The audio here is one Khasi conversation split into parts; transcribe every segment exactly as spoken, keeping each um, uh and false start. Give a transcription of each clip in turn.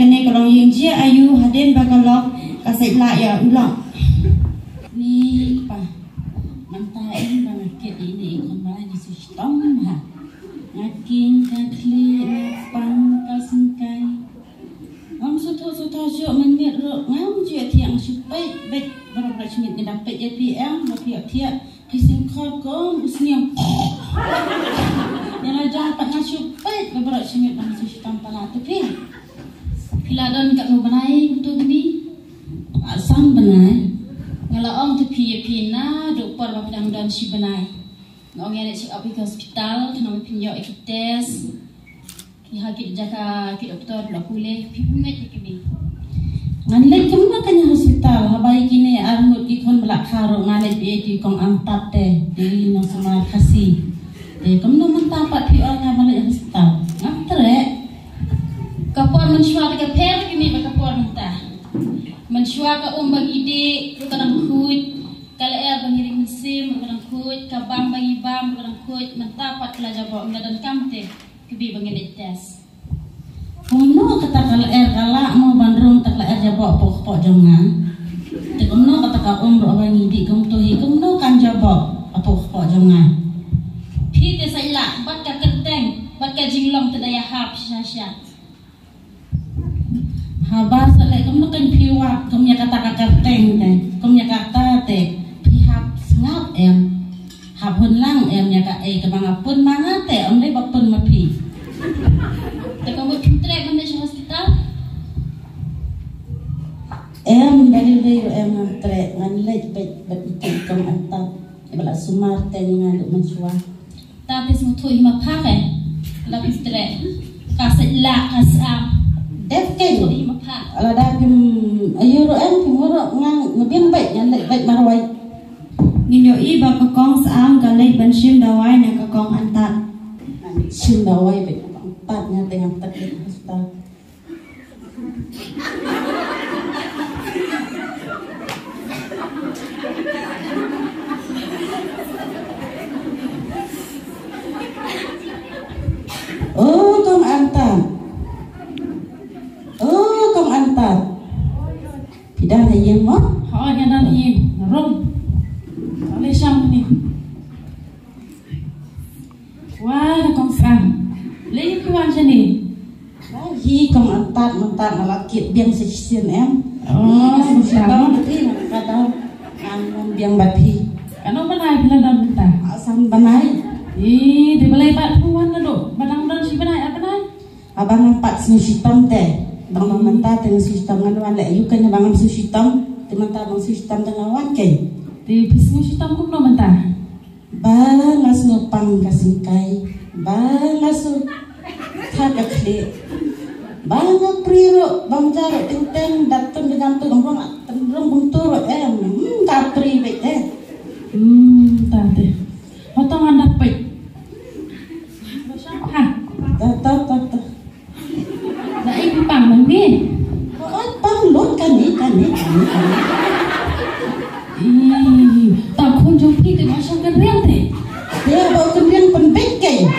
Kane ka long ïing jia aïu hadien ba ka lok ka sait lah ïa u lok. Ni pa, mynta ïa ba nga kit ïa ine i khun ba la ngi shu shitom ha. Nga king ka khlieh, nga pang ka sngewsih. Ngam sngewthuh sngewthuh shuh mynmiet ruh ngam ju ïathiah, nga shu peit beit baroh baroh shi miet, nga da peit ïa phi em ba phi ïathiah. Phi sngewkhot kum u sniew. Ïa la jong pat nga shu peit baroh baroh shi miet ba nga shu shitom palat. Te phi, phi la don katno bnai kumto kine? Ah, san bnai. Nga la ong te phi ïa phi naduh por ba phi dang don shi bnai. Nga ong ïa leit check up ïa ki hospital, khnang ba phin ïoh ïa ki test. Ki ha ki jaka ki doktor la pule, phi phi ngeit ïa kine. Ngan leit kumno kane hospital, haba ïa kine ar ngut ki khun ba la kha ruh nga leit ïa ki kong Antad te, te i nongsumar Khasi. Te kumno mynta pat phi ong nga ban leit hospital? Ngam treh. Ka por mynshuwa te ka pher kine bad ka por mynta. Mynshuwa ka um ba ngi dih ruh ka dang khuid, ka lyer ba ngi ring mynsiem ruh ka dang khuid, ka bam ba ngi bam ruh ka dang khuid, mynta pat ka la jaboh, nga donkam te. Kaba ba ngi leit test. Kumno kata ka lyer ka lah mo ban rung kata ka lyer jaboh hapoh kpoh jong nga? Te kumno kata ka um ruh ba ngi dih kumto hi, kumno kan jaboh hapoh kpoh jong nga? Phi te sa ïa lah bad ka kyrteng bad ka jinglong te da ïahap shisha shisha. Haba sa leh kumno kan phi wad kum ïa kata ka kyrteng te, kum ïa kata te phi hap sngap em? Hap hun lang em ïa kaei kaba nga pun ma nga te, ym dei ba pun ma phi. Te ka mut phim treh ban leit sha hospital? Em, da lei lei ruh em ngam treh, ngan leit beit bad ïa i kong Antad ba la sumar te ïa nga naduh mynshuwa. Ta te sngewthuh hi ma pha ke. La phim treh. Ka sait lah ka sam. Dep ke. Sngewthuh hi ma pha. Lada phim aiu ruh em, phim ruh nga, nga biang beit, ngan leit beit marwei. Ngin ïohi ba ka kong Sam ka leit ban shim dawai na ka kong Antad. Shim dawai beit na ka kong Antad, nga te ngam tat beit hospital. O kong Antad. O kong Antad. Phi don ha ïing mo? Hooid, nga don ha ïing. Nga rung. Ka lei shong hangne. Wai, ka kong Sam. Lei phi wan shane? Wai, hi kong Antad, mynta nga la kit biang sa shisien em. Oh, sa shisien. Ka don, ngan wan biang bad phi. Katno bnai phi la don mynta? Ah, san bnai. Ih, te balei pat phi wan naduh ba dang don shi bnai, ar bnai? Haba ngam pat sngew shitom te. Bang, bang mynta te nga sngew shitom, ngan wan leh aïu keiñ haba ngam sngew shitom. Te mynta bang sngew shitom te nga wan keiñ. Te phi sngew shitom kumno mynta? Ba nga sngew pang ka syngkai. Ba nga sngew tha ka khlieh. Ba nga pri ruh, bam ja ruh teng teng, dat tun da jam tu, bam rung, tun rung bam tu ruh em. Hmm, ka pri beit te. Hmm, ta te. Hato ngan da peit. Ha. Ta, ta, ta, ta. Da ai phi pang mynne. Ba ai pang lut kane, kane, kane, kane. Ih, ta khun jong phi te ba shong kynriang te. Te ba kynriang pynbeit keiñ.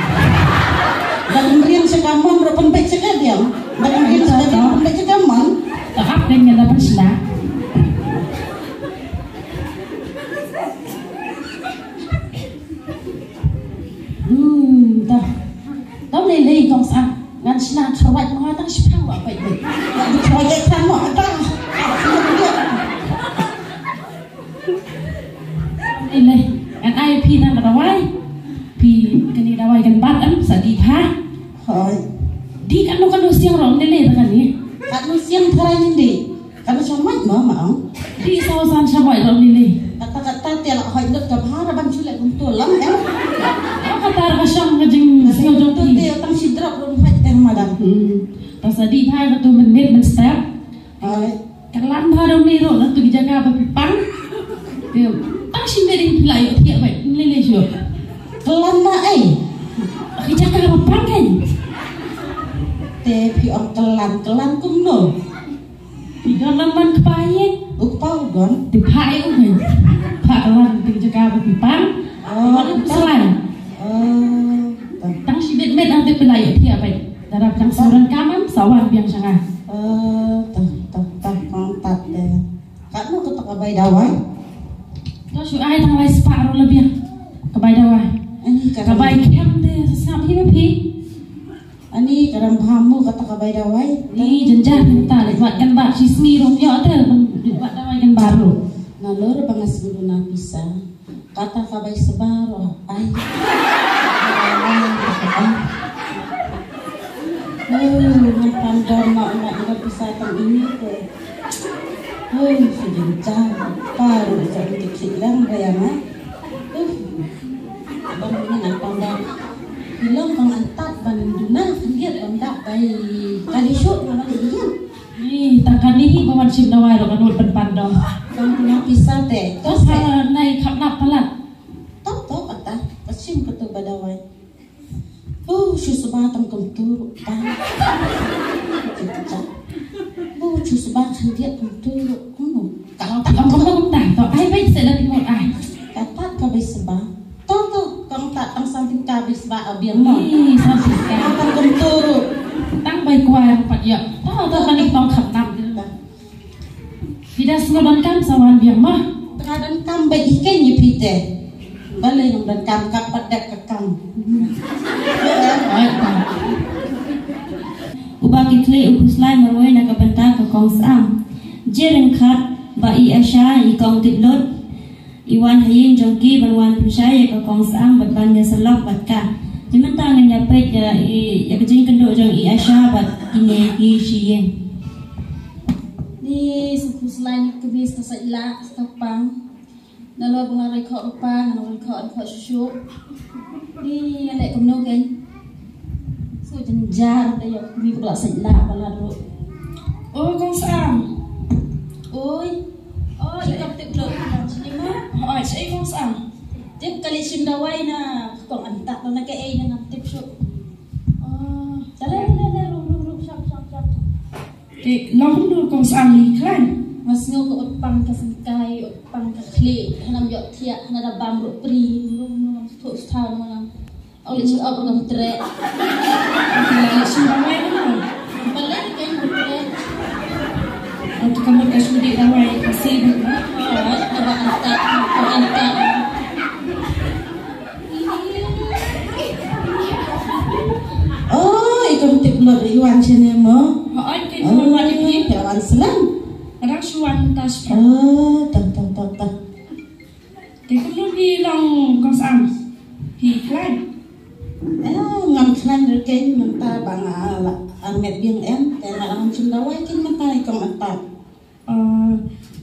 Ba kynriang sha ka mon ruh pynbeit sha ka diang. Ba kynriang sha ka diang pynbeit sha ka mon. Ta ap keiñ ngan da pynshna. Hmm, dah. Tau lei lei kong Sam. Ngan shna kharwait ma nga tang shipang ba peit peit. Ngan kharwait lei tang ma tang. Lei lei. Ngan ai phi tang ka dawai. Phi kane dawai kan bat em sa dih bha. Hooid. Dih katno katno siang ruh lei lei tang kane. Katno siang tharai ngin dih. Katno shamoit mo ma ong. Dih saw san shamoit ruh lei lei. Kata kata te la hoit lut ka bha ra ban shu leh kumto lang em. Kata ra ka shong ka jingsngew jong phi. Te tang shi drop ruh hoit em madam. Hmm. Tang sa dih bha katu mynmiet mynstep. Ai. Kyllan bha ruh ne ruh na tu ki jaka ba phi pang. Te tang shi miet phi la ïohthiah beit lei lei shuh. Kyllan na ei. Ki jaka ba pang kan. Te phi ong kyllan, kyllan kumno? Phi don lad man kpa ïing. U kpa u don. Te phah ïa u kan. Phah ka lad te jaka ba phi pang. Oh, wan u pynslai. Oh, ta. Tang shi miet miet hangta phi la ïohthiah beit. Lada phi dang sngewdonkam em sa wan biang sha nga. Tah, tah, tah, kong Tad te. Katno kata ka bai dawai? To shu ai tang lai spah ruh la biang. Ka bai dawai. Ani ka bai kem te sngap hi ma phi. Ani ka ram bha mo kata ka bai dawai. Ni jynjar mynta leh wat kan bar shi sngi ruh ïoh te leh wat dawai kan bar ruh. Nalor ba nga sngewduna pisa. Kata ka bai sba ruh ai. Oh, ngan pam dor ma nga nga pisa tang ini te. Oh, shu jynjar. Pa ruh sa ki ki lang ba ïa nga. Oh. Ban ngan pam dor. Ilong bang antat ban duna khyndiat ban dak bai kali shut ngan duna. Ni, tang kane hi ba wan shim dawai ruh ka nud pynpandor. Tang kena pisa te. To sa nai khap nap palat. To to kata, ka shim katu ba dawai. Bu shu sba tang kumtu ruh tang. Bu shu sba khyndiat kumtu ruh. Kunu. Ka tang kumtu tang. To ai bai se la timur ai. Kata ka bai sba. To to, kong Tad tang san tyngka bai sba biang mo. Ih, san tyngka. Tang kumtu ruh. Tang bai kwai ruh pat ïa. To to, kane tong kham tam. Phi da sngew donkam sa wan biang mo. Tang donkam bai ïa kane phi te. Balei ngam donkam ka pat dak ka kam. Ai ta. Uba ki khleh u khuslai marwei na ka bynta ka kong Sam. Jyrngkhat ba i Asha i kong Tiplut. I wan ha ïing jong ki ban wan pynshai ïa ka kong Sam bad ban ïa salok bad ka. Te mynta ngan ïa peit ïa i, ïa ka jingkynduh jong i Asha bad kine ki shi ïing. Ni sngewthuh slai ni kbis ka sait lah ka pang. Nalor ba nga roi khoh rupa, nga roi khoh, roi khoh shuh shuh. Ni nga leh kumno kein. Sngewjynjar da ïoh kmie ba la sait lah ba la duh. O kong Sam. Oi. O i kong Tiplut. Sini ma. Hooid, shaei kong Sam? Tip ka leit shim dawai na kong Antat na kaei na ngam tip shuh. O. Dale dale dale, rum rum rum, shap shap shap. Te long kumno kong Sam, i khlaiñ? Nga sngew ka ut pang ka syngkai, ut pang ka khlieh, hanam ïoh thiah, hanam da bam ruh pri, rum rum, sngewthuh sngewthuh, rum rum. Ong leit check up ruh ngam treh. Te leit shim dawai ruh? Balei kein ngam treh? Ong te ka mut ka shu dih dawai Khasi bad ka. Hooid, kaba Antat, kaba Antat. Oh, i kong Tiplut i wan shane mo? Hooid, kein wan wan i. Te wan slem. Ka dang shu wan mynta shu. Oh, tah tah tah tah. Te kumno phi long kong Sam? Phi khlaiñ? Eh, ngam khlaiñ ruh kein, mynta ba nga la armet biang em, te nga la wan shim dawai kein mynta i kong Antat. Eh,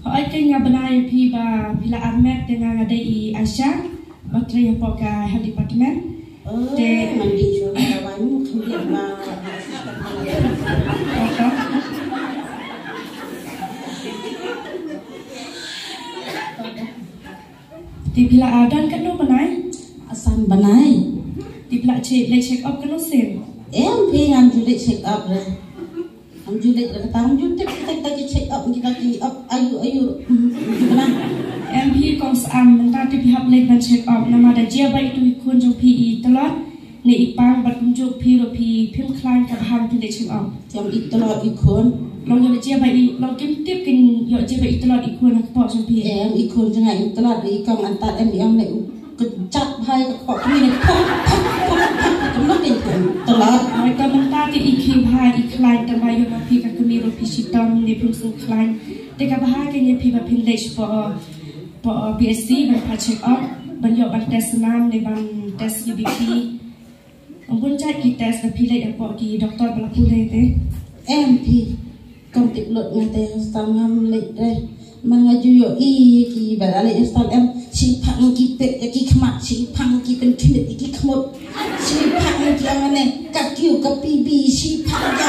hooid kein, nga bynta ïa phi ba phi la armet, te nga nga dei i Asha ba trei hapoh ka health department. Oh, te ngan dei shuwa ka dawai mo khyndiat ba. Te phi la, ah, don katno bnai? San bnai. Te phi la che-, leit check up katno sien? Em phi, ngam ju leit check up re. Ngam ju leit re, kata ngam ju tip kita ki check up, kita ki up aïu aïu. Em phi kong Sam, mynta te phi hap leit ban check up namar da jia ba itu i khun jong phi i tlot ne i pang bad kumjuh phi ruh phi phim khlaiñ, ka bha ba phi leit check up. Ïa i tlot i khun. Long ïoh jia ba i, long kim tip kin ïoh jia ba i tlot i khun ha kpoh jong phi. Em, i khun jong nga i tlot, i kong Antat em, i ong ne u kjat bha ïa ka kpoh kmie ne. Pok pok pok pok. Kumno kein i tlot. Hooid, ka mynta te i khie bha i khlaiñ, tang ba ïoh ma phi ka kmie ruh phi shitom ne phim sngewkhlaiñ. Te ka bha kein ïa phi ba phin leit shapoh, poh P H C ban pha check up, ban ïoh ban test snam ne ban test ïa BP. Ym bun jait ki test da phi leit hapoh ki doktor ba la pule te. Em phi, kong Tiplut, nga te hospital ngam leit re. Man nga ju ïohi ki ba la leit hospital em, shi phang ki peit ïa ki khmat, shi phang ki pynkhmit ïa ki khmut, shi phang ki ong ne ka kiew ka P B, shi phang ka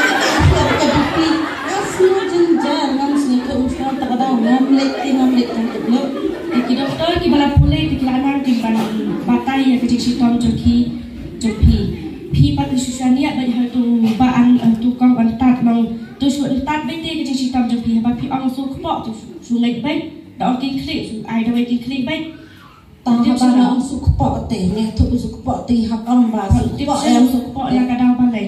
ka BP. Nga sngew jynjar, ngam sngewthuh, ngam sngewthuh, ta ka daw ngam leit te, ngam leit, kong Tiplut. Ki doktor ki ba la pule te ki la nang kin ban batai ïa ka jingshitom jong ki. Jong phi. Phi pat phi shu shaniah bad ha tu ba an, ha tu kong Antat, long tu shu Antat bad te ka jingshitom jong phi, haba phi ong shu kpoh tu shu leit bad da ong kin khlieh, shu ai dawai kin khlieh bad. Ta haba nga ong shu kpoh te, nga tu shu kpoh te, hap ong ba shu kpoh em, shu kpoh ïa ka daw balei.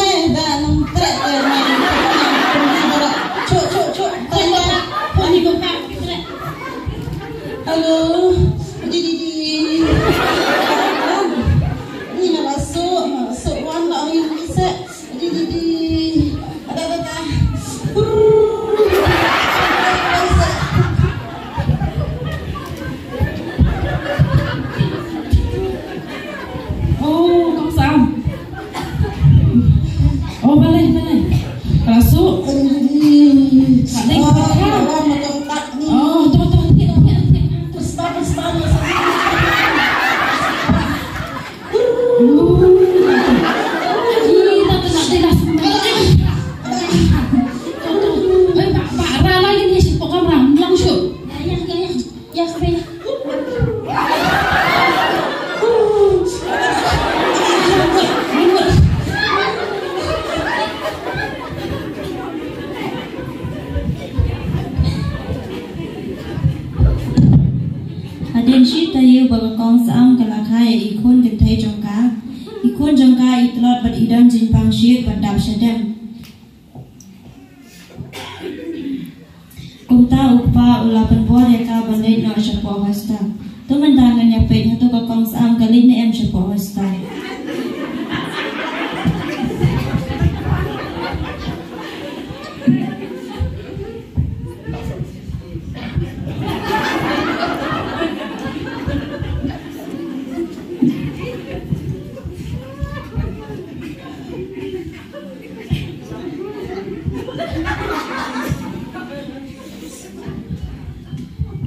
Nai da nang trek, eh, nai. Chuk, chuk, chuk. Hello. Di, di, di. Ni na la suk, na la suk wan la ong ïa ki se. Di, di, di. Ada, ada, ada. Oh, kong Sam. Oh, balei, balei. Ka la suk. Balei, oh, ka la suk. Oh, to, to, thiah, thiah, thiah. Hadien shi taïew ba ka kong Saam ka la kha ïa i khun kynthei jong ka. I khun jong ka i tlot bad i don jingpang shit bad dap shadem. Kumta u kpa u la pynbor ïa ka ban leit noh shapoh hostel. To mynta ngan ïa peit hato ka kong Saam ka leit ne em shapoh hostel.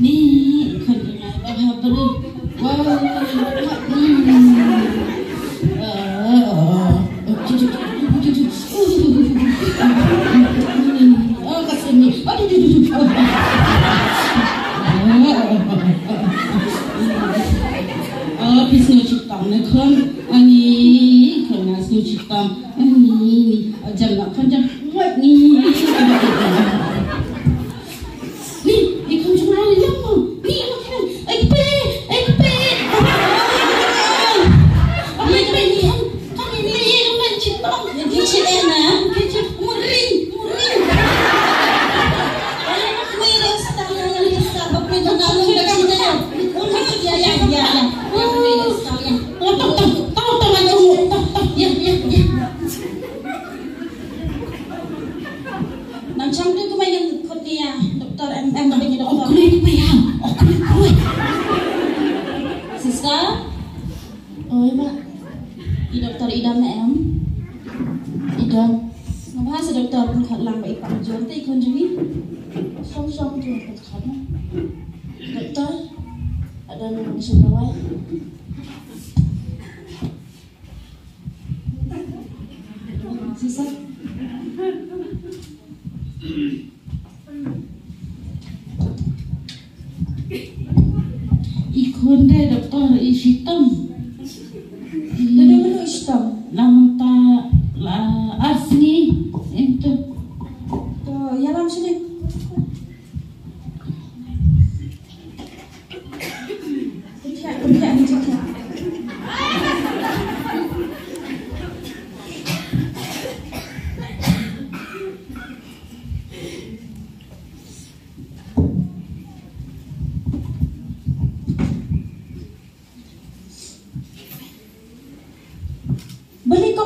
Ni, khun ngai ba ha bru. Wa, wa, wa, wa, wa. Hmm. Ah, ah, ah. Oh, ka sini. Aduh, aduh, aduh, aduh. Oh, phi sngewsih tam ne khun. Ani, khun nga sngewsih tam. Ani, jam na khun jam. Wat ni. Ni, ni khun jam na ni mo. Ni, ni khun. Ai pe, ai pe. Ai pe ni khun. Kan ni ni kan chitong. Ni chitong na. Muring, muring. Ai, muring star, muring star. Bak ni kan na muring star. Ya, ya, ya, ya. Muring star, ya. Tok, tok, tok, tok, tok, tok, tok, tok, ya, ya, ya. Nang chang tu kumai ngan khot nia doktor em em ba ni doktor. Oh, kuli ni payang. Oh, kuli, kuli. Sister? Oi, ba. I doktor i dam em? I dam. Ngam ha sa doktor pun khat lang ba i pang jor te i khun jong i. Song song tu pun khat na. Doktor, ada nang sing dawai. Sisa. I khun de doktor i shitom. Dada mano i shitom? Namta la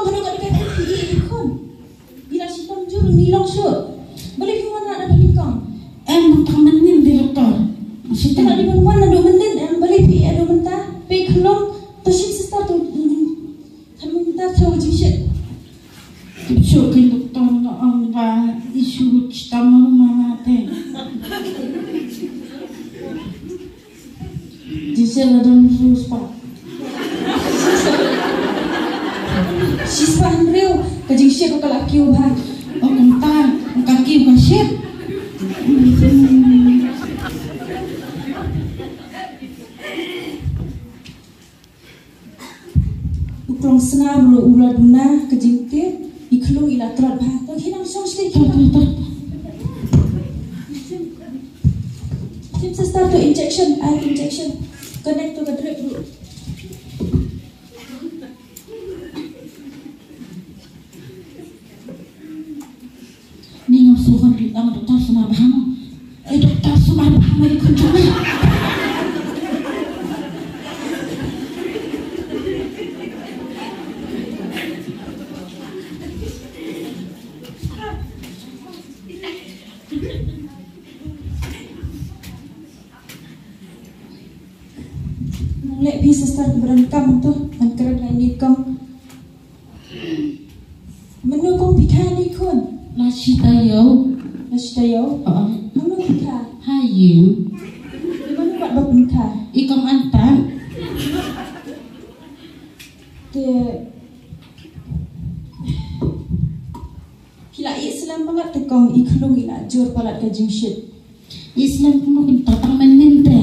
Kano ka dei ka phi i khun. Ila shitom jur mi long shu. Balei phi wan na da phi kong. Em, tang mynnin de doktor. Shitom. Ila di ban wan na do mynnin em balei phi i do mynta. Pe khlong to shin sister to. Kan mynta to jingshit. Tip shu kin doktor na ong ba isu shitom ma te. Jingshit la don su spah. Shi spah hynriew ka jingshit ka la kiew bha. O kumta ka kiew ka shit. U klong snar ruh u la duna ka jingtip, i khlung i la tlot bha. To ki nang shong shli ki. To, to, to. Shim sister to injection, ai injection. Connect to ka drip ruh. Ni ngam suhon ri ang doktor sumar bha mo. Eh, doktor sumar bha mo i khun jong nga. Nang leh phi sister ka bran kam to, nang kren ngai ni kam. Mano kong phi kha ni khun? La shi taïew. La shi taïew? Ha. Mano phi kha? Ha ïing. Mano pat ba phi kha? I kong Antat. Te phi la ïeh slem palat te kong i khlung i la jur palat ka jingshit. Ïeh slem kumno kin to tang mynnin te.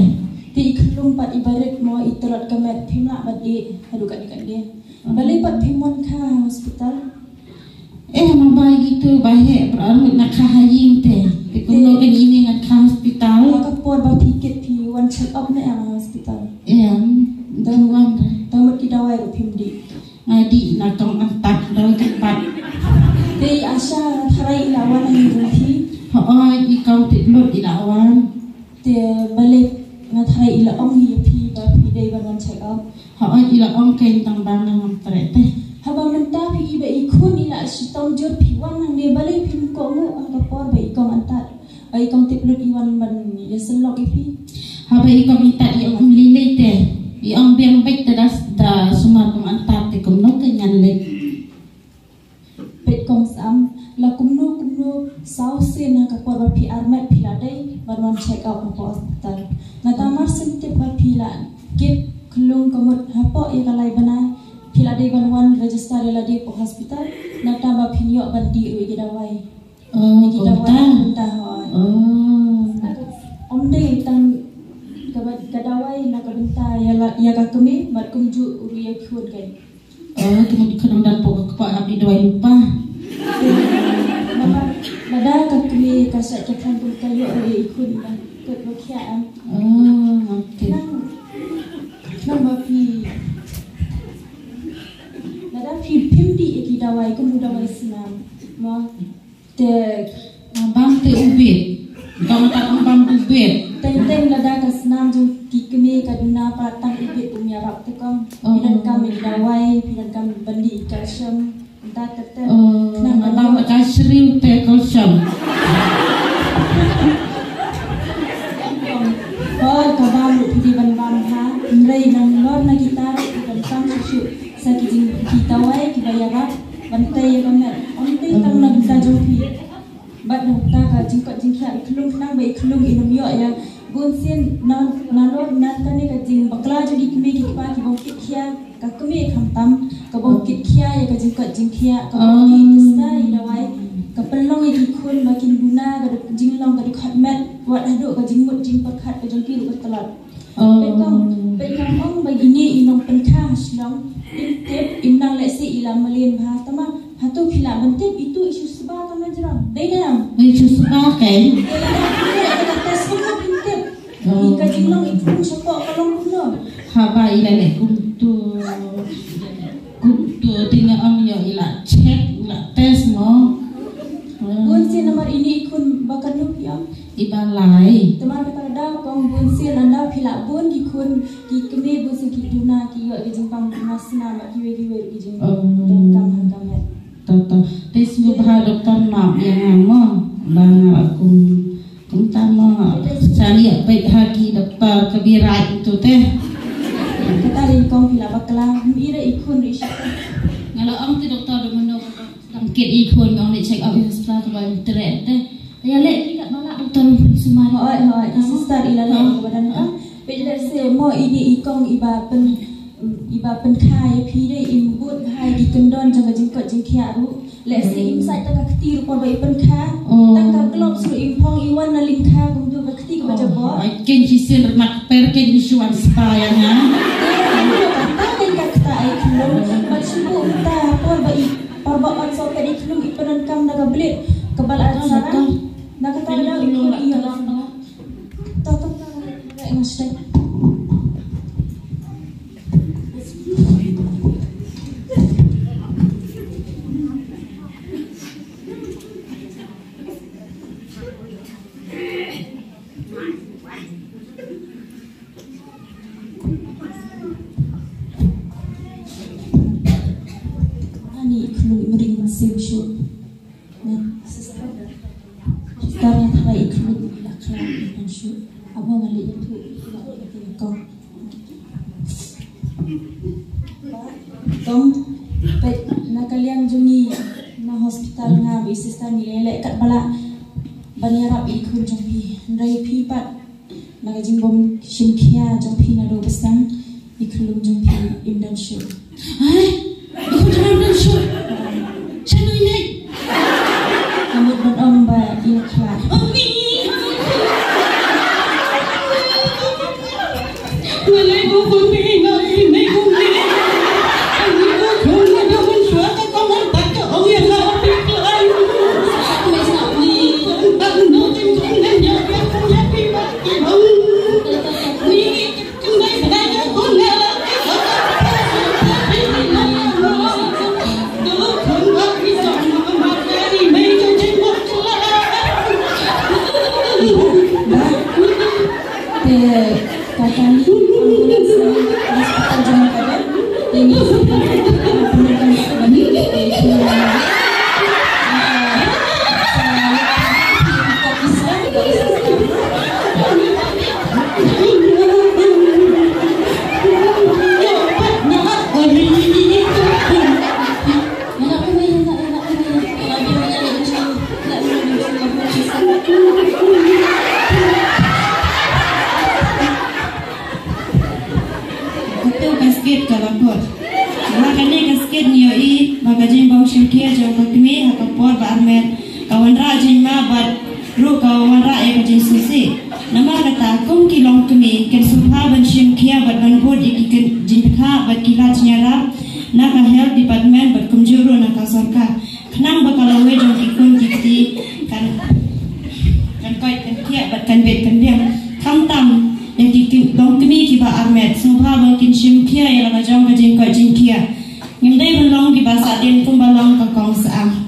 Te i khlung pat i barit mo i tlot ka met phim lah ban ïeh haduh katne katne. Balei pat phim wan kha hospital? Eh, ma ba ïa kitu ba heh, pra armut na kha ha ïing te. Te kumno kan ïa ngan kha hospital? Ïa ka por ba phi kit phi wan check up ne ïa hospital? Em, don wan. Te mut ki dawai ruh phim dih. Nga dih na kong Antat dawai kyrpad. Te i Asha tharai i la wan ha ïing jong phi? Hooid, i kong Tiplut i la wan. Te balei nga tharai i la ong hi ïa phi ba phi dei ban wan check up? Hooid, i la ong kein tang ba nga ngam treh te. Haba mynta phi i ba i khun i la shitom jur phi wan nangne balei phim kohnguh ha ka por ba i kong Antat, ba i kong Tiplut i wan ban ïaseng lok ïa phi? Haba i kong Antat i ong ym lei lei te. I ong biang beit te da, da sumar kong Antat te kumno kein ngan leit. Peit kong Sam, la kumno kumno saw sien ha ka por ba phi armet phi la dei ban wan check up hapoh hospital. Nata mar sien tip ba phi la kit khlung ka mut hapoh ïa ka lai bnai phi la dei ban wan register ïa lade hapoh hospital. Nata ba phin ïoh ban dih ruh ïa ki dawai. Oh, ïa ki dawai kumta. Kumta hooid. Oh. Ym dei tang ka ba, ka dawai na ka bynta ïa la, ïa ka kmie bad kumjuh ruh ïa ki khun kein. Oh, te mut i khun ym dang poi ka kpoh hap i dawai lypa. Lada, lada ka kmie ka shait ka khlaiñ kum ka ïoh ruh ïa i khun i dang kut ba khiah em. Oh, okay. Nang, nang ba phi. Lada phi phim dih ïa ki dawai kum u dawai snam. Mo. Te, ah, bam te u bit. Ka mata ka bam u bit. Teng teng lada ka snam jong ki kmie ka duna pat tang u bit um ïarap te kong. Oh. Phi donkam ïa ki dawai, phi donkam ban dih ïa ki calcium. Nta te te. Oh, nang ka bam ka sriu te calcium. Hooid ka bam ruh phi dei ban bam ha. Hynrei nang lor na ki tar phi donkam shuh shuh sa ki jing, ki dawai kiba ïarap. Ban tei ïa ka met, ym tei tang na bynta jong phi. Bad na bynta ka jingkoit jingkhiah i khlung khnang ba i khlung in ym ïoh ïa. Bun sien na, nalor na kane ka jingbakla jong ki kmie ki kpa ki bym kit khia, ka kmie khamtam, ka bym kit khia ïa ka jingkoit jingkhiah, ka bym kit khia ïa i dawai, ka pynlong ïa ki khun ba kin duna ka duk jinglong ka duk khat met, wat haduh ka jingmut jingpyrkhat ka jong ki ruh ka tlot. Oh. Peit kong, peit kong ong ba ine i nongpynkha ha Shillong, im tip, im nang lehse i la mlien bha, tangba hato phi lah ban tip itu i shu sba ka majrong. Dei ne em? I shu sba kein. Dei ne em? Ka test kumno phin tip? Oh. I ka jinglong i pung shapoh ka long kumno? Haba i la leh kumto. Kumto te nga ong ïoh i la check, i la test mo. Hmm. Bun sien namar ine i khun ba katno phi ong? I ba lai. Te mar kata ka daw kong bun sien lada phi lah bun ki khun ki kmie bun sien ki duna ki ïoh ki jingpang ki masna bad kiwei kiwei ki jing. Oh. Donkam ha Te sngewbha doktor map ïa nga mo, ba nga la kum kumta mo. Sa ïa peit ha ki doktor ka birai tu te. Kata ri kong phi la bakla, mi ira i khun ri sha. Nga la ong te doktor da mano, dang kit i khun, ong ni check up i hospital ka ba mi tret te. Ïa leh ki kat ba la doktor sumar. Hoi, hoi, i sister i la leh ka ba dang ka. Peit leh se mo i ni i kong i ba pen, i ba pen kha ïa phi de, i mbut hai ki kyndon jong ka jingkoit jingkhiah ruh. Lehse im sait tang ka kti ruh por ba i pynkha. Oh. Tang ka gloves ruh im phong i wan na lyngkha kumtu ka kti kaba jabor. Ai, ken ki sien rmat per ken i shuan spa ïa nga. Tang ken ka kta ai khlung. Bad shu mynta por ba i, por ba ot sohpet i khlung i pyndonkam na ka blit. Ka bal ar sarang. Na ka tang dang i khlung i ïa. To, to, to, to, to. Ani khlung mring masem shu. Sister, sister, nga tharai i khlung i la khlad i kan shu. Abo nga leh ïathuh i la ïathuh i kong. Kong, peit na ka liang jong ngi na hospital nga bad i sister ngi leh leh kat ba lah ban ïarap i khun jong phi. Hynrei phi pat na ka jingbym shim khia jong phi naduh ba sdang i khlung jong phi im don shuh. Ai, i khun jong phi im don shuh. Shano i leit? Ka mut ban ong ba i la khlad. Oh, ni. Te ka kali ambulance na hospital jong ka dei. Te ngi Kato ka skit ka la kut. Ba kane ka skit ngi ïohi ba ka jingbym shim khia jong ka kmie ha ka por ba armet ka wanrah jingma bad ruh ka wanrah ïa ka jingsngewsih. Namar kata kum ki longkmie kin sngewbha ban shim khia bad ban bud ïa ki jingpyrkhat bad ki lad jingïarap na ka health department bad kumjuh ruh na ka sorkar. Khnang ba ka lawei jong ki khun ki kti kan, kan koit kan khiah bad kan bit kan biang. Khamtam ïa ki, ki longkmie kiba armet, sngewbha ba kin shim khia ïa la ka jong ka jingkoit jingkhiah. Ngim dei ban long kiba sahdien kumba long ka kong Syiem.